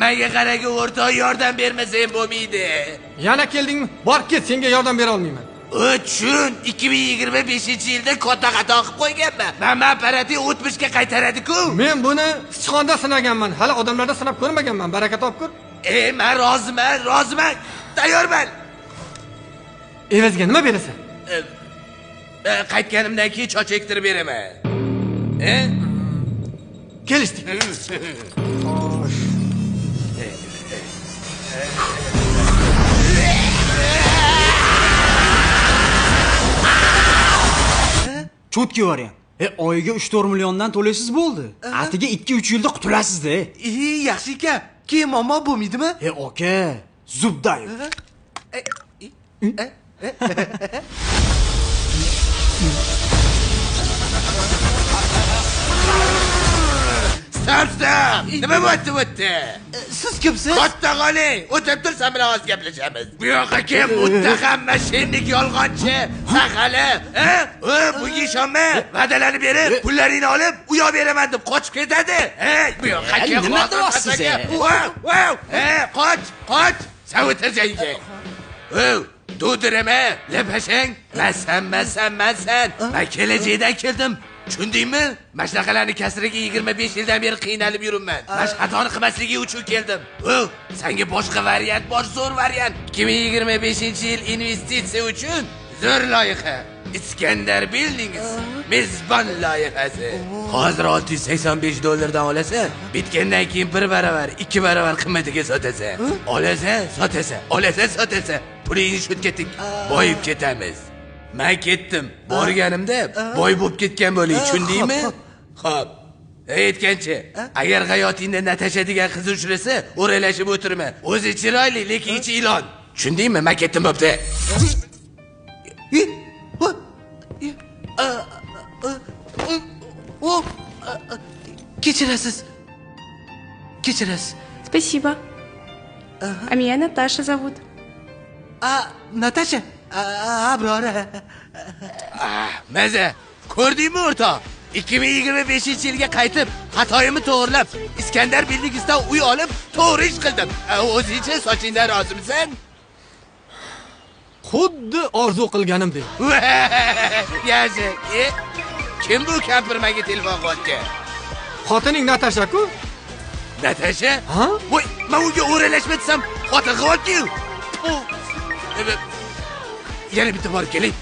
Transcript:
Menga qarang, o'rtoq, yordam bermasang bo'lmaydi. Yana keldingmi? Bor ket, senga yordam bera olmayman. Tushun, 2025-yilda katta xato qilib qo'yganman. Mana apparati o'tmishga qaytaradi-ku. Men buni sichqonda sinaganman, hali odamlarda sinab ko'rmaganman. Baraka topkur. Men roziman, roziman. Tayyorman. Evaziga nima berasan? Qaytganimdan keyin choch ektirib beraman. Kelishdik. Cho'tki variant. Oyiga 3-4 milliondan to'laysiz bo'ldi. Atiga 2-3 yilda qutulasiz-da. Yaxshi ekan. Keyin muammo bo'lmaydimi? Aka, zubdayev. Stop, stop. Nima bo'pti bu? Siz kimsiz? Katta qoling. O'tib tur, sen bilan hozir gaplashamiz. Bu yoqqa kim? Muttaham mashinnik, yolg'onchi, sahali. Bunga ishonma. Va'dalarni berib, pullaringni olib, u yoq beraman deb qochib ketadi. Bu yoqqa kim? Nima deyapsiz? Qoch, qoch. Sen o'tir joyingga. Dudirama, lapashang. Masan, masan, masan. Men kelajakdan keldim. Tushundingmi? Mana shunaqalarni kasriga 25 yildan beri qiynalib yuribman. Mana shu xatoni qilmasligi uchun keldim. Senga boshqa variant bor, zo'r variant. 2025-yil investitsiya uchun zo'r loyiha. Iskandar Buildings mezbon loyihasi. Hozir $685 dan olasan, bitgandan keyin 1 barobar, 2 barobar qimmatiga sotasan. Olasan, sotasan, olasan, sotasan. Pulingni shutga tik, boyib ketamiz. Men ketdim. Borganimda boy bo'lib ketgan bo'ling, tushundingmi? Xo'p. Aytgancha, agar hayotingda Natasha degan qiz uchrasa, o'ralashib o'tirma. O'zi chiroyli, lekin ichi ilon. Tushundingmi? Men ketdim bo'pti. Kechirasiz. Kechirasiz. Спасибо. А меня Наташа зовут. Natasha. Abrora. Maza, ko'rdingmi o'rtoq? 2025-yilga qaytib, xatoyimni to'g'rilab, Iskandar Buildingsdan uy olib, to'g'ri ish qildim. O'zingcha sochingdan rozimisan? Xuddi orzu qilganimdek. Yaxshi. Kim bu kampir menga telefon qilyapti? Xotining Natasha-ku. Natasha? Ha? Voy, men unga o'ralashma desam, xotin qilyapti-yu. Yana bitta borib keling.